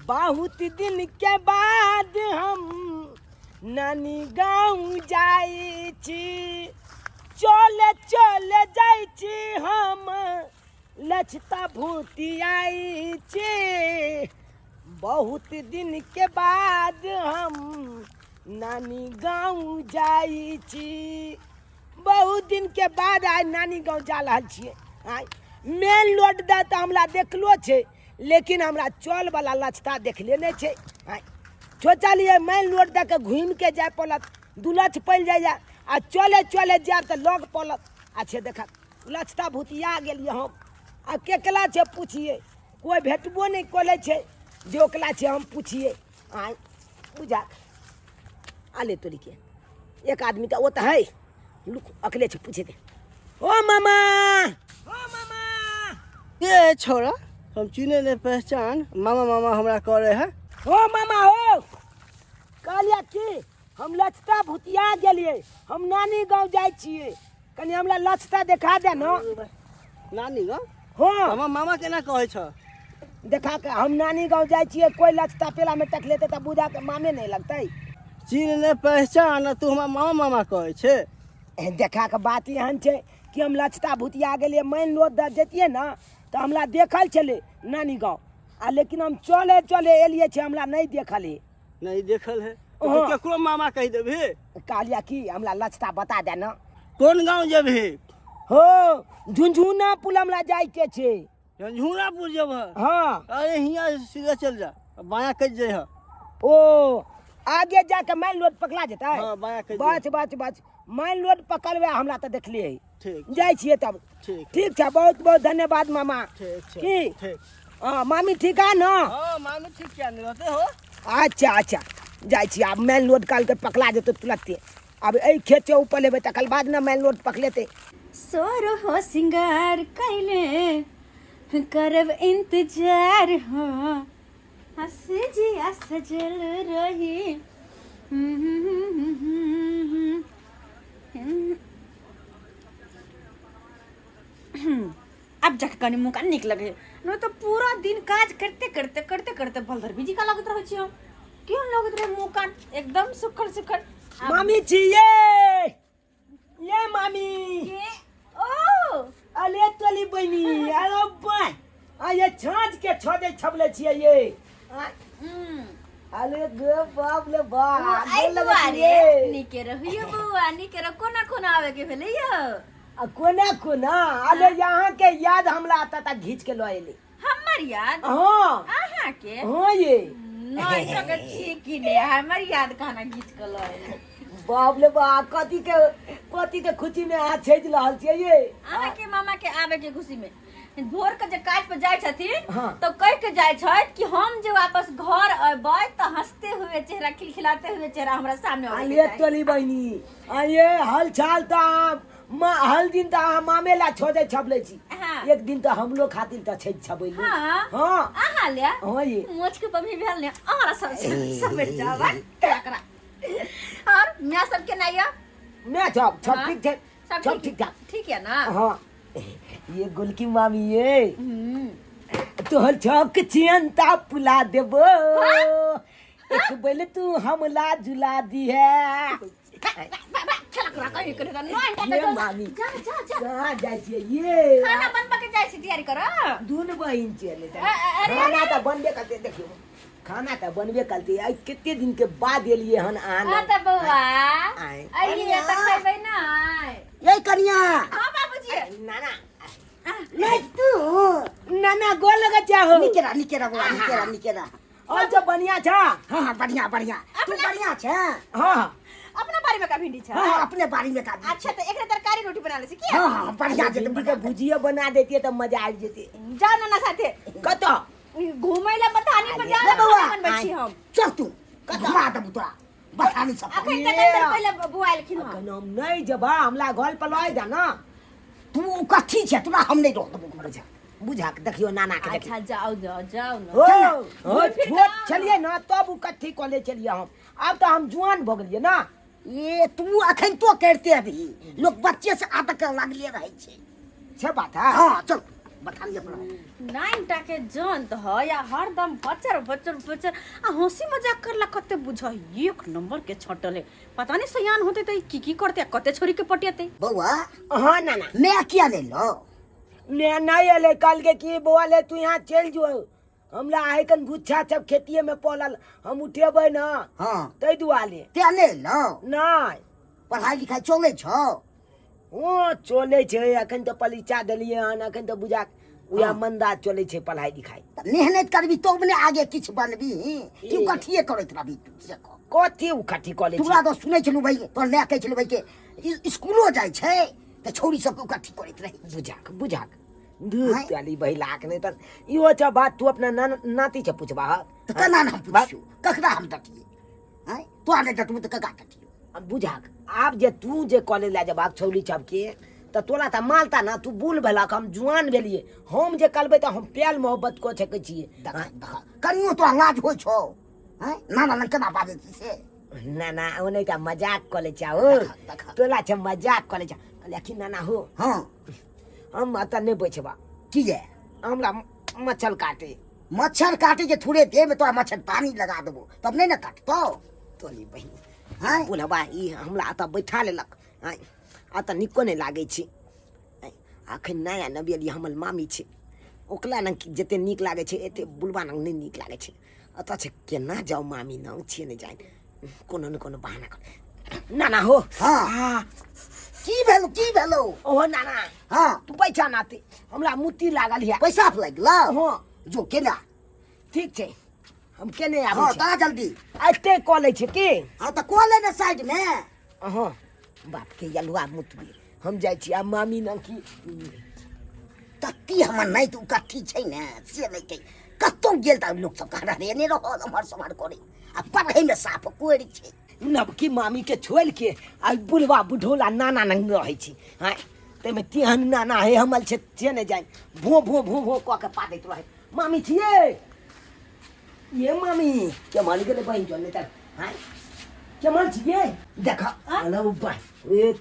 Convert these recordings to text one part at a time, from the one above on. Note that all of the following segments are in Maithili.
बहुत दिन के बाद हम नानी गाँव जाइ छी, चले चले जाइ छी हम लछता भूतियाई छी। बहुत दिन के बाद हम नानी गाँव जाइ छी। बहुत दिन के बाद आइ नानी गाँव जा रहल छियै। आइ मेन रोड दऽ तऽ हमरा देखलो छै, लेकिन हमरा चलवला लछता देखले नहि छै। आइ सोचलियै मेन रोड दऽ कऽ घुमिके जाय पड़त, दू लछ पड़ि जाइए आ चले चले जायब तऽ लग पड़त। अच्छे देखा लछता भुतिया गेलियै हम। आ केकरा छै पुछियै, कोइ भेटबो नहि करै छै जे ओकरा छै हम पुछियै। आँय बुझा आले तोरीके एक आदमी तऽ ओ तऽ है, लुक अकले छै पूछे दे। ओ मामा, ओ मामा। ये छोरा हम चिने नहीं पहचान, मामा मामा हमरा करे है। ओ मामा हो, कहलिया की हम लछता भुतिया गेलियै, हम नानी गाँव जाइ छियै, कनि हमरा लछता देखा दे न। नानी गाँव? हाँ। हमर मामा केना कहै छ? देखा के हम नानी गाँव जाइ छियै, कोइ लछता पेला में टकलेतै तऽ बुझा के मामे नहीं लगतै। चिन्ह नहि पहचान, तू हमरा मामा मामा कहै छै। ए, देखा के बात एहन छै कि हम लछता भुतिया गेलियै, मानि लो दऽ जैतियै ने तऽ हमरा देखल छलै नानी गाँव, आ लेकिन हम चले चले एलियै छै, हमरा नहि देखल है। नहीं देखल है तो हाँ। केकरो मामा कहि देबही? कहलिया कि हमरा लछता बता दे न। कोन गाँव जेबही? हो, झुनझुना पुल हमरा जाय के छै। झुनझुनापुर जेबह? हाँ। अरे हियाँ सीधा चल जा, बायाँ कटि जइह। ओ आगे जाके मेन रोड पकड़ा जेतै? हाँ, बायाँ कटि बच बच बच, मेन रोड पकड़बै हमरा तऽ देखलियै। ठीक। जाइ छियै तब। ठीक। ठीक छै, बहुत बहुत धन्यवाद मामा। ठीक छै। की? ठीक। हाँ मामी ठीक है ना? हाँ मामी ठीक क्या नहीं रहते हो। अच्छा अच्छा, जाइ छी आब मेन रोड काल के पकड़ा जेतै तुरंते। आब एहि खेत से ऊपर लेबै तकर बाद ने मेन रोड पकड़ेतै। सोर हो सिंगार कैले करब इंतजार हो, हंस जिया सजल रही। अब जाके कनी मुँह कान नीक लगे, नहीं तो पूरा दिन काज करते करते करते करते बलधर बिजी का लगत रहे छी हम। क्यों लगत रहे मुँह कान एकदम सुखल सुखल। मामी छी ये, ये मामी। के? ओ अले तोली बहिनी, अरे बाय, आ ये छाँच के छदे छबले छियै ये। अरे गे बाप ले बाप, ओ, एहि गोर लगै दुआरे छियै। नीके रहियो बौआ, नीके रह। कोना कोना आवे के भेलै यौ? आ कोना कोना अरे यहाँ के याद हमरा आता ता घीच के लऽ एली। हमर याद? हाँ। अहाँ के? हाँ ये। नहीं सकै छी कि ने हमर याद कहना घीच के लऽ एली। बाप ले बाप, कथी के खुशी में अहाँ छेज रहल छियै ये? अहाँ के मामा के आवे के खुशी में भोर के जे काज पर जाय छथिन हाँ। तो कह के जाय छथि कि हम जे वापस घर अबै तो हंसते हुए चेहरा, खिलखिलाते हुए चेहरा हमरा सामने अबै के आइए चाही। तोली बहिनी, आइए हल चाल तो अहाँ हल दिन तो अहाँ मामे ला छोड़े छबले छी। हाँ। एक दिन तो हमलो खातिर तो छेज छबैलु। हाँ। हाँ। अहाँ ले। हाँ ये। मोछ के पमी भेल ने, अहाँ सब समेट जाब, करा। और मैं सब के नहीं है? मैं सब, सब हाँ। ठीक छै। सब सब ठीक ठाक। ठीक है ना? हाँ। ये गोलकी मामी ये। तोहर छक छियंता पुला देबो। हाँ? एक बेल तू हमला झुला दी है। ये मामी। जा, जा, जा। कहाँ जाइ छियै ये? खाना बनबा के जाइ छी, तैयारी कर। दुनू बहिन छियै ले। अरे, खाना अरे। तऽ बनबे करतै, देखियौ। खाना तऽ बनबे करतै। आइ कते दिन के बाद एलियै हन अहाँ हाँ लग। तऽ बौआ, आइ। अइलियै तऽ खैबै नै। ये कनिया। हाँ बाबूजी। नाना। नहीं तू। नाना गोर लगै छै हो। नीके रह, नीके रह बौआ, नीके रह, नीके रह। और सब बढ़िया छा? हाँ, हाँ, बढ़िया, बढ़िया। तू बढ़िया छे? हाँ, हाँ। अपना बाड़ी में का भिंडी छा? हाँ, हाँ, अपने बाड़ी में का भिंडी। अच्छा, तो एकरा तरकारी रोटी बना ले छी की? हाँ, हाँ, बढ़िया भिंडी जेतै, के बढ़िया। भुजिया बना देती तो मजा आबि जेतै। जा नाना साथे। कतऽ? घूमै ला बथानी पर जा, ले बौआ। खाना बनबै छी हम। चल तू, घुमा देबू तोरा बथानी सब। अखन तक अंदर पहिले बुआ एलखिन हन। अखन हम नहि जेबा, हमरा घर पर लऽ जा ना। तू कथी छै, तोरा हम नहि रह देबू घर। बुझा, बुझा के देखियो नाना के देखियो। अच्छा जाओ, जाओ, जाओ ना। हो, चल ना। हो, घूमि फिर छोट के आओ ना। छलियै ना तब उ कथी कॉलेज छलियै हम। आब तऽ हम जुआन भऽ गेलियै ना। ये तू अखन तो करते अभी, लोग बच्चे से आदत के लागले रहै छै। से बात है? हाँ, चल। बथानी पर रह। नाइन टा के जान त ह या हरदम बचर बचर बचर आ हंसी मजाक करला कते बुझ एक नंबर के छटल है पता नहीं सयान होते त ई की की करते आ कते छोरी के पटियते। बौआ। हाँ नाना। मैं किया ले लो? ने नहीं एले कल के की बौआ ले तू यहाँ चल जो, हमरा आइ कन गुच्छा सब खेतिए में पड़ल, हम उठेबै ना। हाँ। ताहि दुआरे। ते ने लो? नहीं। पढ़ाई लिखाई चले छौ? हँ चले छै, अखन तऽ परीक्षा देलियै हन, अखन तऽ बुझा उएह हाँ। मंदा चले छै पढ़ाई लिखाई। तऽ मेहनत करबी तब ने आगे किछु बनबी, कि ए। कथिए करैत रहबी तू से कह। कथी उकठी कऽ लै तोरा छी? तऽ सुनै छलहुँ भाई, तोरा लए कहै छलहुँ भाई के स्कूलो जाइ छै तऽ छौड़ी सबके उकट्ठी करैत रही। बुझाक बुझाक दूध आँय? ताली बहिलाक नहि तऽ इहो छ बात तू अपना नाती से पुछबा। तऽ केना हम पुछियौ, ककरा हम डटियै? आँय, तोरा नहि डटबू तऽ ककरा डटियौ? अब बुझाक आब जे तू जे कॉलेज लए जेबाक छौड़ी सबके तऽ तोरा तऽ मालता ना, तू बूढ़ भेलक हम जुआन भेलियै, हम जे करबै तऽ हम प्यार मोहब्बत कऽ सकै छियै। देख देख कनियो तोरा लाज होइ छौ? आँय, नाना लग केना बाजै छी से? ना ना ओ नहि तऽ मजाक कऽ लै छै हो। देख, देख। तोरा छै मजाक कऽ लै छै, लेकिन नाना हो। हाँ। हम एतऽ नहि बैठबा। किया? हमरा मच्छर काटे। मच्छर काटे जे थोड़े देर में तोरा मच्छर पानी लगा देबो तब नहीं ना काटतो। तोरी बहिन। हाँ? बुढ़वा ई हमरा एतऽ बैठा लेलक। आँय, एतऽ नीको नहि लागै छै। आँय, अखन नया नवेली हमर मामी छै, ओकरा लग जते नीक लागै छै एते बुढ़वा लग नहि नीक लागै छै। एतऽ छै केना जाउ मामी लग छियै नहि जानि, कोनो ने कोनो बहाना कर। नाना हो। हाँ। हाँ। की भेलो, की भेलो? ओहो नाना। हाँ। तू पैसा नाते हमरा मुत्ती लागल है। पैसा लागल? हाँ। जो केना? ठीक छै, हम केने आबै हाँ, छी। ता जल्दी। एते कऽ लै छै की? हाँ, तऽ कऽ ले ने साइड में। हाँ, बाप के यलुआ मुतबी, हम जाइ छी आ मामी ना की तत्ती हमर नहि तऽ उकट्ठी छै ने से नहि छै, कतौ गेल तऽ लोक सब कहना रे नहि रहल हमर समार करे आ पढ़ै में साफ कोरि छै। नवकी मामी के छोड़ि के आ बुढ़वा बुढ़ौला नाना नंग रहै छी। हाँ, ताहिमे तेहन नाना हे हमर छै से नहि जानि, भो भो भो भो कऽ के पादैत रहै। मामी छियै ये मामी केमहर गेलै बहिन चल नहि तऽ? हाँ, केमहर छियै? देख हेलो बा ए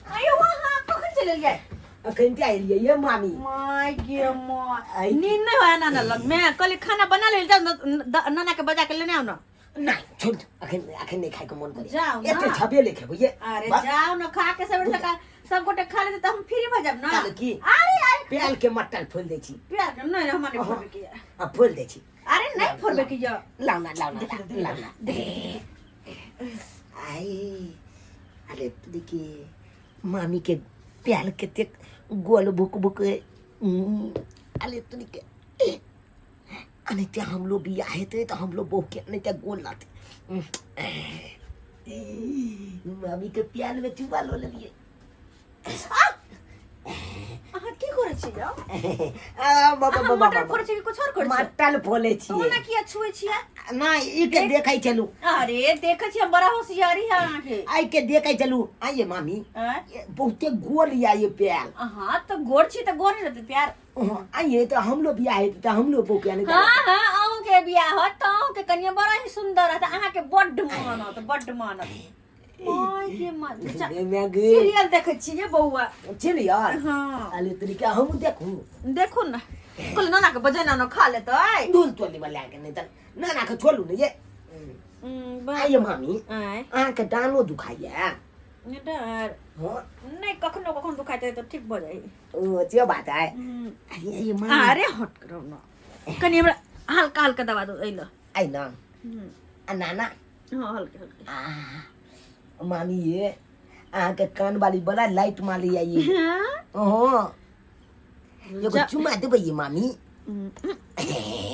आयो वहाँ कखन चलि एलियै? अखन ते एलियै ये मामी। My गे my, नींद नहीं होया नाना लग में, कहली खाना बना ले जाओ नाना के बजा के लेने आओ ना। नहीं छोड़ दो, अखन अखन नहीं खाए के मन करे। जाओ ना। एते छबे ले खेबो ये। अरे जाओ ना, खा के सब सका सब गोटे खा लेते त हम फ्री भ जाब ना। चल की? अरे अरे प्याल के मटन फोल दै छी। प्याल के नहीं, हमरा नहीं फोड़बे के। आ फोल दै छी। अरे नहीं फोड़बे के या। लाओ ना, लाओ ना, लाओ ना। आई अरे देखिए मामी के प्याल कते गोल भुक भुक। अरे तनिके नहीं ते हम लोग बियाह हेतै तऽ हम लोग बहू के नहीं ते गोल लाते। मामी के प्याल में चुमा लो लेलिए। अहाँ की करै छी यौ? आ, बाबा, अहाँ बाबा, मटर बाबा। फोड़ै छी कि कुछ और करै छी? मटर फोड़ै छी। ओना किया छुए छियै? नहि, ई के देखै छलू। अरे देखै छी हम, बड़ा होशियारी है अहाँके। आइ के देखै छलू। आइए मामी। आँय? ये बहुते गोल या ये प्याल। अहाँ तऽ गोर छी तऽ गोर रहतै प्यार। हाँ, आइए तऽ हमरो बियाह हेतै तऽ हमरो बहू के नहि। हाँ हाँ, अहूँके बियाह होत तऽ अहूँके कनिया बड़ा ही सुंदर रहत, अहाँके बड्ड मानत, बड्ड मानत। माय के माय, सीरियल देखै छी ये बौआ। सीरियल? हाँ। अरे तरीका हमहूँ देखू। देखू ना, कहली नाना के बजेना ना खा लेतै। दूध तोली वाला के नहि तऽ नाना के छोड़ू ने ये। आइए मामी। आँय? अहाँके डालो दुखाइया? डर? हाँ। नहि, कखनो कखनो दुखाइत है तऽ ठीक भऽ जाइ। ओ जे बात है। अरे ये मामी। अरे हट करू ना, कनि हमरा हल्का हल्का दबा दो एहि लए। आइ ना। आ नाना। हाँ, हल्के हल्के। आ, मामी ये अहाँके कान वाली बड़ा लाइट मारी ये। हाँ? हाँ। एगो चुमा देबै ये मामी।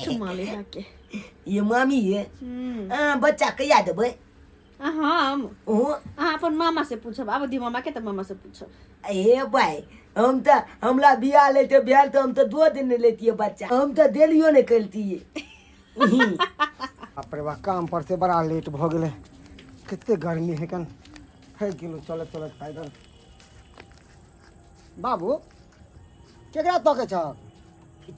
चुमा ले के। ये मामी ये। आ, बच्चा कहिया देबै? हम? ओ। अहाँ अपन मामा से पूछब, आब दी मामा के तऽ मामा से पूछब। हे भाई, हम तऽ हमरा बियाह लेते भेल तऽ हम तऽ 2 दिन नहि लेतियै बच्चा, हम तऽ देलियो नहि करितियै। बाप रे बा, काम पर से बड़ा लेट भऽ गेलै, कते गर्मी है कन, थाकि गेलहुँ चलैत चलैत पैदल। बाबू केकरा तकै छह?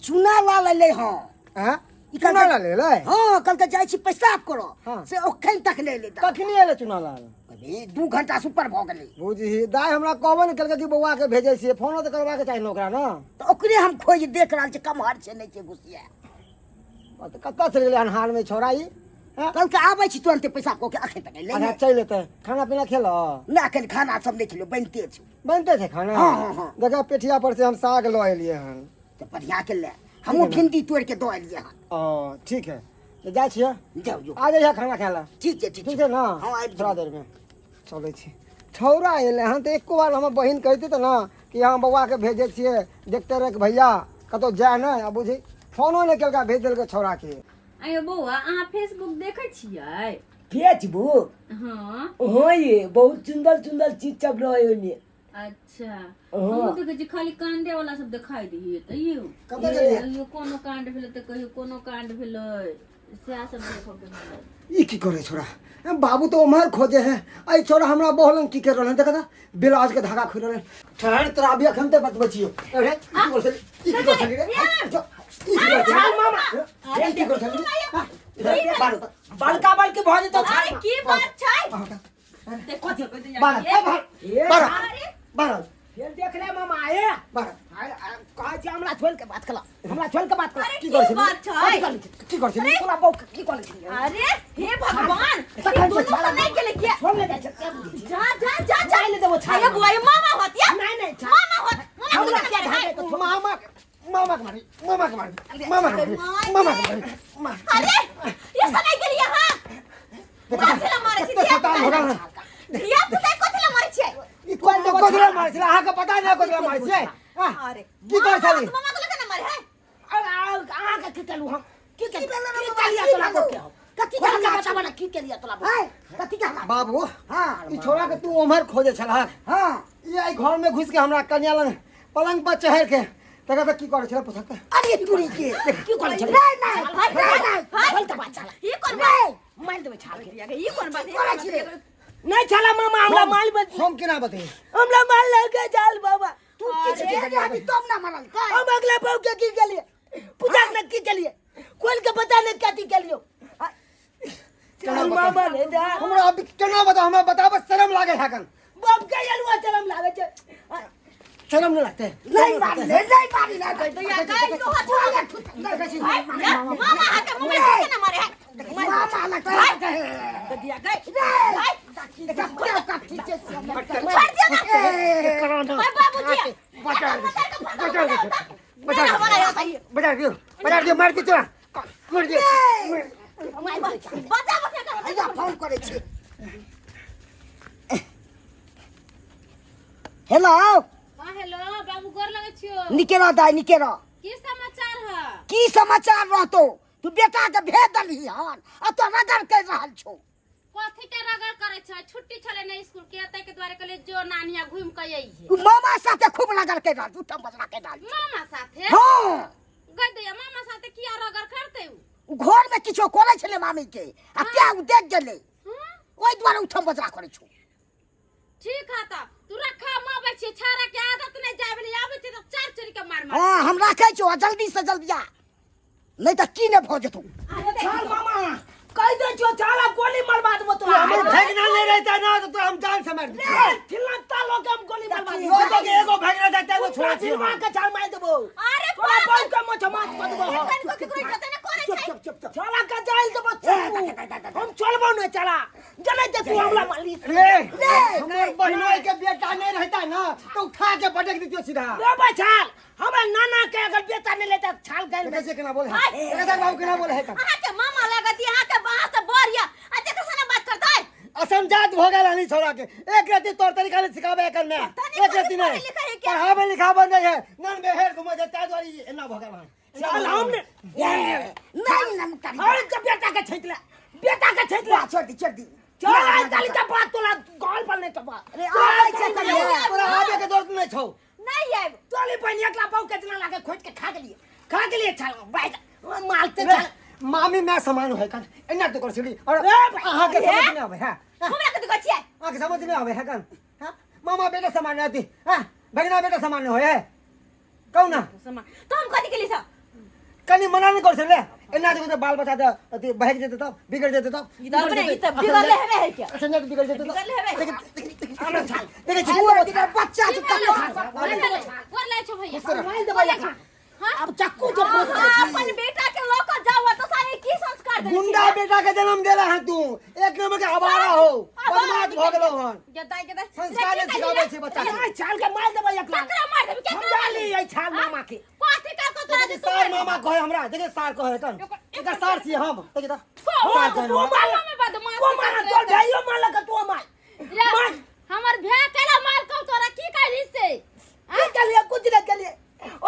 चूना लाल एलै हँ। आँय? ई चुना कहलकै- लाल एलै हँ कहलकै जाइ छी पेशाब करऽ हाँ। से ओखन तक नहि एलै दाइ। कखनी एलै चुना लाल कभी 2 घंटा से ऊपर भऽ गेलै। बुझही दाइ, हमरा कहबो ने केलकै कि बौआ के भेजै छियै। फोनो तऽ करबाक चाही ने ओकरा ने। तऽ ओकरे हम खोजि देख रहल छी, कमहर छै नहि छै घुसिया। तऽ कतऽ चलि गेलै अन्हार मे छौड़ा ई, हँ? कहलकै आबै छी तुरन्ते पेशाब कऽ के, अखन तक एलै अच्छा। नहि। चलि एतै। खाना पीना खेलऽ? नहि, अखन खाना सब नहि खेलियौ, बनिते छै। बनते छै खाना? हँ। देखा, पेठिया पर से हम साग लऽ एलियै हन। तऽ बढ़िया के ले, हमहूँ भिंडी तोड़ि के दऽ एलियै हन। ओ ठीक है, तऽ जाइ छियै। जाउ जाउ। आ जइहे खाना खाय लए। ठीक छै, ठीक। ठीक छै ने? हँ, आबि थोड़ा जेबै। देर मे चलै छी। छौड़ा एलै हन तऽ एको बार हमर बहिन कहितै तऽ ने कि हम बौआके भेजै छियै, देखते रह भैया, कतहु जाय नहि। आ बुझी फोनो नहि केलका, भेज देलकै छौड़ाके। अयो बौआ, अहाँ फेसबुक देखै छियै? फेसबुक? हँ। हाँ ये, बहुत सुंदर सुंदर चीज सब रहे ओहिमे। अच्छा। हँ। हमहूँ देखै छी, खाली कांडे वाला सब देखाई दैये तैयो। कतऽ गेलियै? कहियो कोनो कांड भेलै तऽ कहियो कोनो कांड भेलै, सएह सब देखऽ के मिलल। ई की करे छोड़ा? बाबू तो उम्हर खोजे है, आई छोड़ा हमरा बहलन की कर रहल है? देखा था, ब्लाउज के धागा खुल रहल। ठहर, तोरा अभी अखन ते बतबै छियो। अरे, ई की कर छली? ई की कर छली रे? जो, ई की कर छली? मामा। ई की कर छली? हाँ, इधर, बाहर। बड़का बड़की भऽ जेतौ। अरे, की बात छै? बाहर, ए, बाहर। ए, बाहर। अरे। बाहर। फेर देख ले मामा, ए। बाहर। कहै छी हमरा छोड़ के बात कला, हमरा छोड़ के बात कला। अरे, की कर की छली? बात छै? की कर छली? तोरा बहू के की करै छलियै? अरे हे भगवान, ई तखन दुनू से छाला तऽ नहि गेलै किया? छोड़ ले जाइ छै, से बुझै छी। जा जा जा जा। नहि देबो छाला। अरे बुआ, मामा होत या। नहि नहि, छाला। मामा होत, मामा। हमरा के किया मारे है? धागे के मामा, मामा के मारी, मामा के मारी, मामा के मारी, मामा के मारी, अरे, ये सब नहीं गेलियै हां, कथी ला मारै छी? कते शैतान हो गेल। धिया पुता कथी ला मारै छियै? ई कोन ककरा मारै छलै? अहाँके पता नहि ककरा मारै छियै? हाँ? अरे, की करै छली? मामा के लगे ना मारे है। अहाँके की केलहुँ हम? की की भेलै रे की बाबा? केलियै की तोरा भेलौ? बहू के हम? कथी के हमरा हल्ला? बताबऽ ने, की केलियै तोरा बहू? आँय, कथी के हल्ला? बाबू। हाँ। ई छोड़ा के तू उम्हर खोजे छलहक? हाँ। ई आई घर में घुस के हमरा कन्या लग पलंग पर चढ़ के तकर तऽ की करै छलै, पुछक तऽ। अरे तुरी के। की करै छलै? नहीं नहीं नहीं नहीं। बोल तऽ बात छाला। ई कोन बात? नहीं। मारि देबै छाल के। ई कोन बात? करै छी रे? नहि छाला मामा, हमरा माल हम केना बतैयै? हमरा माल लगे जाल बाबा। तू किछु देने हबी तब ना मरल काय। हम अगला बहू के की केलिए? पूछा ने की केलिए? कोई के पता नहीं कथी केलियो। केना मामा ने जा। हमरा अभी केना बताउ? हमरा बताबऽ शरम लागे है कन। बाप के अलुआ शरम लागे छै। शरम नहीं लगते? नहीं मारी ले, नहीं मारी ले। दैया गाय तो हाथ मामा हाथ के मुंह में ना मारे है। मामा लग कहे। दैया गाय। कथी छै? छोड़ दिया ना। ए, ओए बाबूजी। बचा बचा बचा हमारा यहाँ सही। बचा दियो, बचा दियो, मार दियो तोरा, मार दियो। बचा बचा कर। हैया फोन करै छी। हेलो। हाँ, हेलो बाबू, गोर लगै छियो। निके रह दाइ, निके रह। की समाचार है? की समाचार रहतो? तू बेटा के भेज दलही हन आ तो रगड़ कर रहल छौ। कथी के रगड़ करै छै? छुट्टी छलै ने स्कूल के, ताहि के दुआरे कहलियै जो नानिया घुमि के अइहे। उ मामा साथे खूब रगड़ कर रहल, उठम बजरा कर रहल। मामा साथे? हाँ। गई दैया, मामा साथे किया रगड़ करतै उ? उ घर में किछो करै छलै मामी के आ त्या उ देख गेलै। हँ? ओहि दुआरे उठम बजरा करै छौ। ठीक है तऽ तू रखा, हम आबै छियै। छाड़ा के आदत नहि जाबे नहि आबै छै तऽ चार चोरी के मार मार। हाँ, हम राखै छौ आ जल्दी से जल्दी आ, नहीं तऽ की ने भऽ जेतौ। छाल मामा, कहि दे छो छाला, गोली मरवा देबो तोरा। हमर भगना नहीं रहता ना तो हम जान से मार देतियै। ए, थिल्ला लोग हम गोली मरवा देबो। लोगों के एगो भगना जाता है, एगो छोड़ा छोड़ा छियै मार के छाल मार देबो। अरे, तोरा बहू के मोछ माछ कऽ देबो। एखन को केकरो इज्जत नहि करै चुप छै। चुप चुप चुप। छाला के जाइल देबो चप्पू। हम चलबो नहि छाला, जनै जे तू हमरा मारली। रे, हमर बहनोई के बेटा नहीं रहता ना तो उठा के पटक देतियो सीधा। रे बछाल, हमरा नाना के अगर बेटा नहीं लेता छाल गइल। देखै छियै केना बोले है? देखै छियै बाबू केना बोले है? अहाँ के मामा लागत, अहाँ के बाह से बढ़िया आ तेकर से ना बात करतै। असमझात हो गेल हनी छोड़ा के। एक रति तौर तरीका नहीं सिखाबे एकर में। पता नहीं एक रति कथी नहीं पढ़े लिखे है क्या? पढ़ाबे लिखाबे नहीं है, नन बेहेर घुमे छै, ताहि दुआरे ई एना भऽ गेल हन। चल हम ने। नहीं नम करी। अरे, जब बेटा के छैत ले, बेटा के छैत ले। छोड़ दी, छोड़ दी। चल आइ ताली के बात तोरा गाल पर नहीं तबा। अरे, आबै छै कहिया? तोरा आबे के जरूरत नहीं छौ। नहीं आयब। तोली बहिन एकला बहु के जना लागे खोज के खा गेलिए, खा गेलिए छाल बाइ मालते रे, छाल। मामी मैं समान है कन एना तो कर छली और रे भाई, अहाँ के रे। समझ नहीं आवे है? हमरा कथी कहै छियै? अहाँ के समझ नहीं आवे है कन? हां, मामा बेटा समान रहती, हां, भगना बेटा समान होय है, कहू ना। समान तो हम कथी केली सब? कनी मना नहीं कर छले। एना देखो तऽ बाल बच्चा तऽ अथी बहक जेतै तब बिगड़ जेतै तब ई तऽ अपने ई तऽ बिगड़ले हेबे है क्या अच्छा नहि बिगड़ जेतै तब बिगड़ले हेबे देखी देखी देखी हमरा छाल देखै छी बुआ बच्चा छै तब गोर लागै छौ भैया मारि देबै एखन। अब चक्कू जो अहाँ अपन बेटा के लऽ कऽ जाउ तऽ सारे की संस्कार देने गुंडा छियै? बेटा के जन्म देला है तू एक नंबर के आवारा हो बदमाश भऽ गेलौ हन गेदाइ गेदाइ संस्कार नहि सिखाबै छै बच्चा के ए, छाल के मारि देबै एकरा केकरा मारि देबी केकरा समझा ली एहि छाल मामा के कथी कर को तोरा देखी सार मामा कहे हमरा देखी सार कहे कन एकर सार छियै हम देखी तऽ सार कहे तू हमरा मार में बदमाश को मार तोर भाइयो मारलक तू मार रे, हमर भे केला मार कौ तोरा की कहली से की चलिए कुछ न चलिए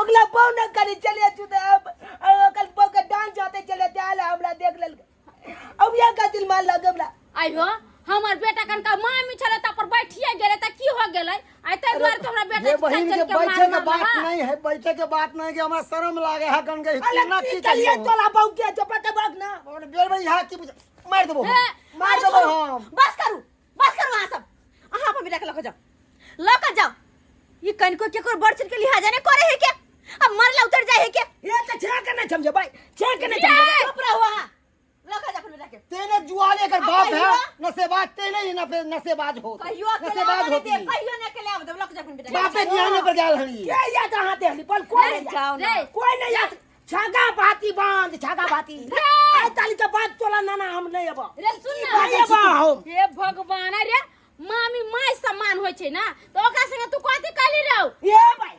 ओकला पाव न करी चलिए तू तो अब ओकल पाव के डांस जाते चले आल हमरा देख लेल अब या का दिल मार लग हमरा आइयो हमर बेटा कनका मामी छले त पर बैठिए गेले त की हो गेलै आइ तै दुआरे तो हमरा बेटा ये बहिन के मार बैठे के मारलक। बात नहीं है बैठे के बात नहीं कि हमरा शर्म लागे है कन के अरे ना की की चलिए चलिए तोला पाव के चपा के भाग ना और बेर बेर यहाँ की मार देबो हम। हे, मार अरे देबो छोड़ू, हम बस करू बस करू अहाँ सब अहाँ अपन बेटा के लऽ कऽ जाउ लऽ कऽ जाउ ई कनिको केकर बड़ चीज के लिहाजा नहीं करे है के अब मरला उतर जाए है के ये तो छे के नहीं समझे भाई छे के नहीं समझे चुप रहो अहाँ लऽ कऽ जा अपन बेटा के तेने जुआले कर बाप है कहियो? नशेबाज तेने ही नफे नशेबाज हो कहियो अकेले नशेबाज आबऽ नहीं होती देब कहियो नहीं अकेले आबऽ देब लऽ कऽ जा अपन बेटा के बापे ज्ञान पर जाल हनी के या जहां देहली पर कोई नहीं जाओ ना। जात। कोई नहीं जात छागा भाती बांध छागा भाती आइ ताली के बात तोला नाना हम नहीं अब रे सुन ना नहीं अब हम हे भगवान अरे मामी माय समान होइ छै ना त ओकरा संगे तू कथी कहली रौ ये भाई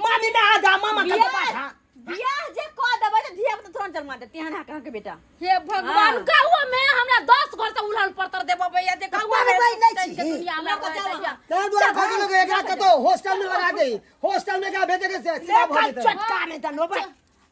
मामी में आ जा मामा के बियाह बात हां बियाह जे कऽ देबै तऽ धिया पुता तुरंत जन्मा देत तेहन अहाँ के बेटा हे भगवान हाँ। गाँव में हमरा 10 घर से उलहन पड़तर देबो भैया जे गाँव में पढ़बै नहि के छी। दुनिया में लऽ कऽ जाउ अहाँ। तें दुआरे कहै लोग एकरा कतौ हॉस्टल में लगा दे हॉस्टल में का भेजे के से सीधा भऽ लेकर जेतै चटका नहीं तनो भाई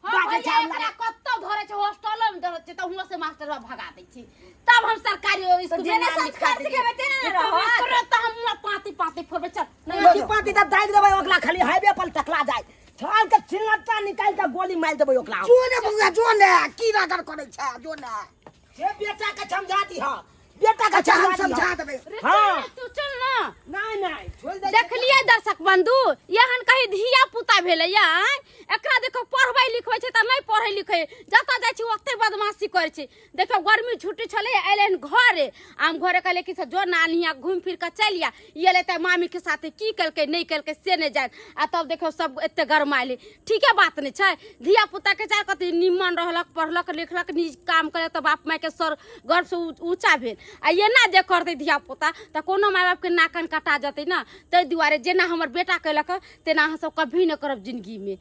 हाँ बाजे भैया छावला एकरा कतौ धरे छै हॉस्टलो में धरे छै त हुआं से मास्टर भगा दै छी तब हम सरकारी स्कूल में जेना नाम लिखा संस्कार देलियै। सिखेबै तेना ने रहत। तुरंत त हम हुआं पाती पाती फोड़बै चल पाती पाती त दागि देबै ओकरा खाली हाईवे पर टकला जाय छाल के छिलटा निकालि के गोली मारि देबै ओकरा जो ने बौआ जो ने की रगड़ करै छै जो ने हे बेटा के समझा दी हा बेटा के अच्छा हम समझा समझा दी देबै रे हाँ। चल, तू चल ना नहीं नहीं छोड़ दे देखलियै दर्शक बंधु एहन कहीं धिया पुता भेलैया आँय? एकरा देखो पढ़बै लिखबै छै तऽ नहि पढ़ै लिखै जतऽ जाइ छै ओतै बदमाशी करै छै देखो गर्मी छुट्टी छलै अयलै हन घरे आम घरे कहले कि से जो नानी यहाँ घूमि फिर कऽ चलि आ ई एलै तऽ मामीके साथे की केलकै नहि केलकै से नहि जानि आ तब देखो सब एते गरमायलै ठीके बात नहि छै धिया पुताके चाहे कथी निमन रहलक पढ़लक लिखलक नीक काम करलक तऽ बाप मायके सर गर्वसँ ऊँचा भेल आ एना जे करतै धिया पुता तऽ कोनो माय बापके नाक कान कटा जेतै ने ताहि दुआरे जेना हमर बेटा केलक तेना अहाँ सब कभी नहि करब जिन्दगीमे।